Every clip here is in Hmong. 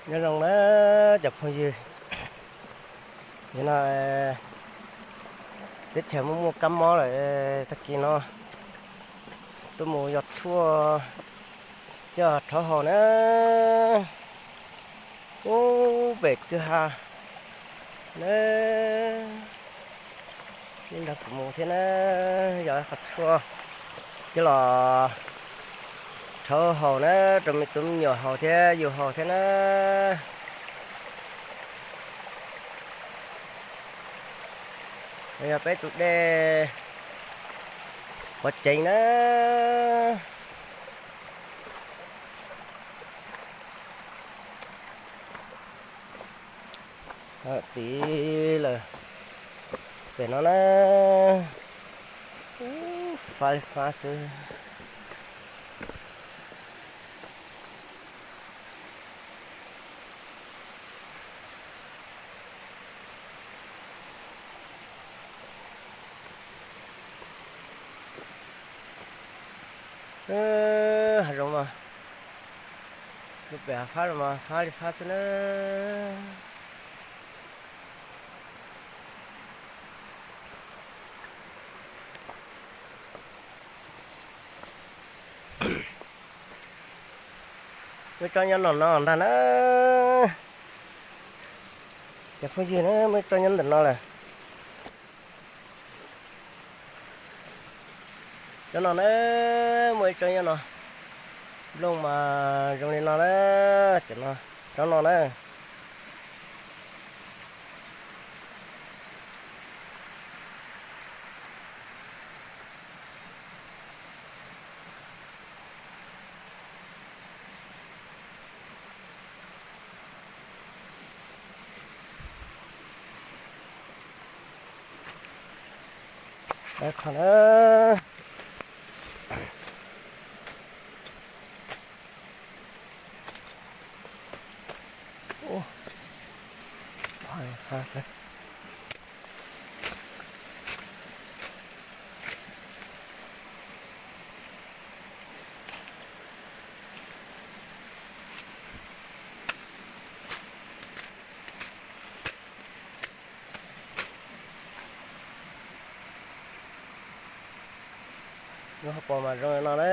Nyob zoo na cov phooj ywg, nim no teb chaws muaj muaj kab mob lawm, tag kis no tuaj mus yos tshuaj coj rhaub haus na. Ub, pem kwj ha na, nej nrog kuv mus thiab na, yos qhov tshuaj coj los rhaub haus na, rau me tub me nyuam haus thiab yus haus thiab na. Yog peb tus dej pov ceev na. Tid lawm, pem no na, fab li fab xwb. Hav zoov mas, lub pem hav fab no mas fab li fab xwb na. Muaj tsob nyob no no ntag na. Cov phooj ywg na, muaj tsob nyob ntawm no lawm. Cov no na, muaj ib tsob nyob no. Nplooj mas zoo li no na, cov no, tsob no na. Qhov na, lub hauv paus mas zoo li no na.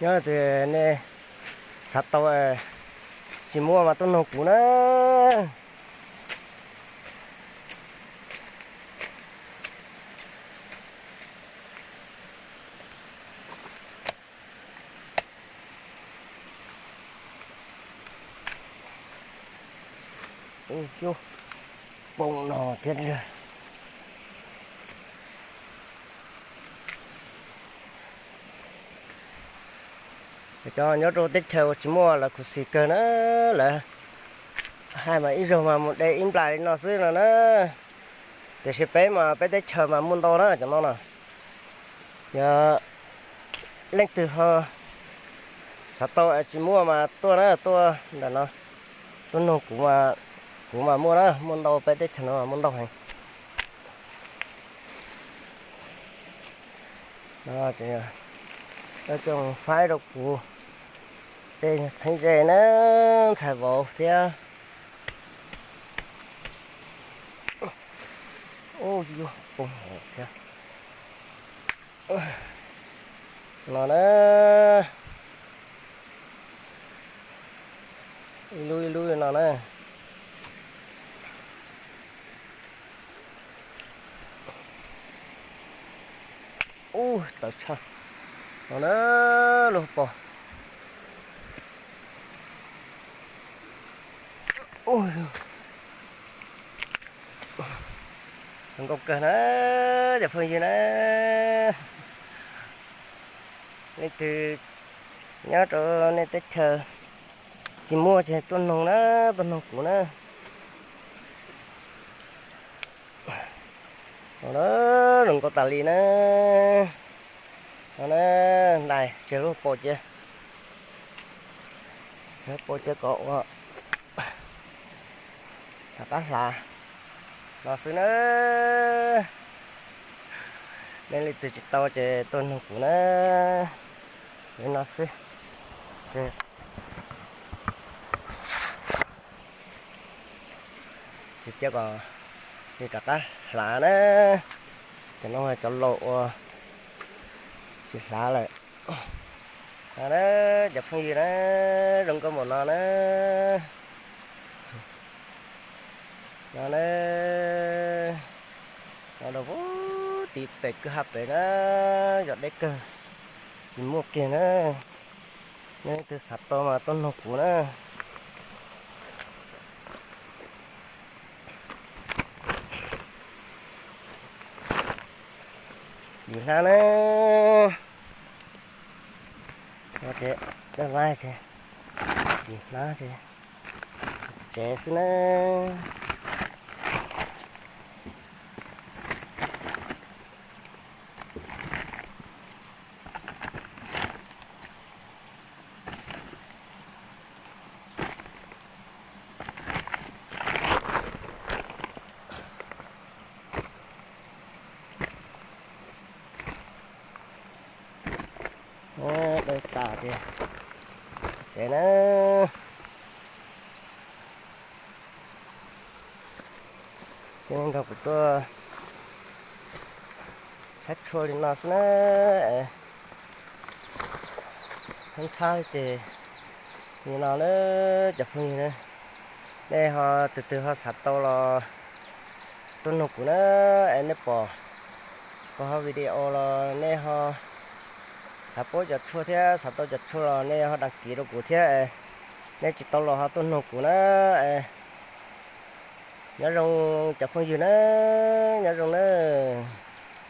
Nyob tias nej xav tau tsis muaj mas tuaj noog kuv na. Ub, poob no thiab. Cov nyob rau teb chaws uas tsis muaj lawv khuv xim kawg na, lawv hais mas ib zaug mas mus de ib nplas li no xwb no na. Tiam sis peb mas peb teb chaws mas muaj ntau na cov no na. Yog leej twg ho xav tau tsis muaj mas tuaj na, tuaj ntawm no, tuaj noog kuv, kuv mas muaj na, muaj ntau, peb teb chaws no muaj ntau heev. Coj faib rau kuv tej txheeb ze na, ntxhais vauv thiab. Ub, yuav poob hauv thiab no na. Ib lub ib lub no na. Ub, tawv tshaj no na, lub hauv paus. Ub, zoo nkauj kawg na cov phooj ywg na. Leej twg nyob rau nej teb chaws tsis muaj ces tuaj noog na, tuaj noog kuv na. No na, zoo nkauj tas li na. No na, ntais tseg lub paus cia. Pau cov kom ua rov qab hlav no xwb na. Nej leej twg tsis tau ces tuaj nug kuv na. Li no xwb. Ces cia kom nws rov qab hlav na. Cov no cov laus ua tsis hlav lawm. No na, cov phooj ywg na, zoo nkauj npaum no na. No na, no rau pem tid pem kwj ha pem na, yog deb kawg, tsis muaj kiag na. Nej leej twg xav tau mas tuaj nug kuv na. Yim hnab na, ces daj laib ces yim hnab ces tsev xwb na. Daj tas tias tsev na. Ces nrog kuv tuaj saib tshuaj li no xwb na. Ntxhab ntxhab ces li no na, cov phooj ywg na, nej ho tus twg ho xav tau los tuaj nug kuv na. Es nej pom kuv ho video los nej ho xav paub cov tshuaj thiab xav tau cov tshuaj los nej ho đăng ký rau kuv thiab. Nej tsis tau los ho tuaj nug kuv na. Nyob zoo cov phooj ywg na, nyob zoo na.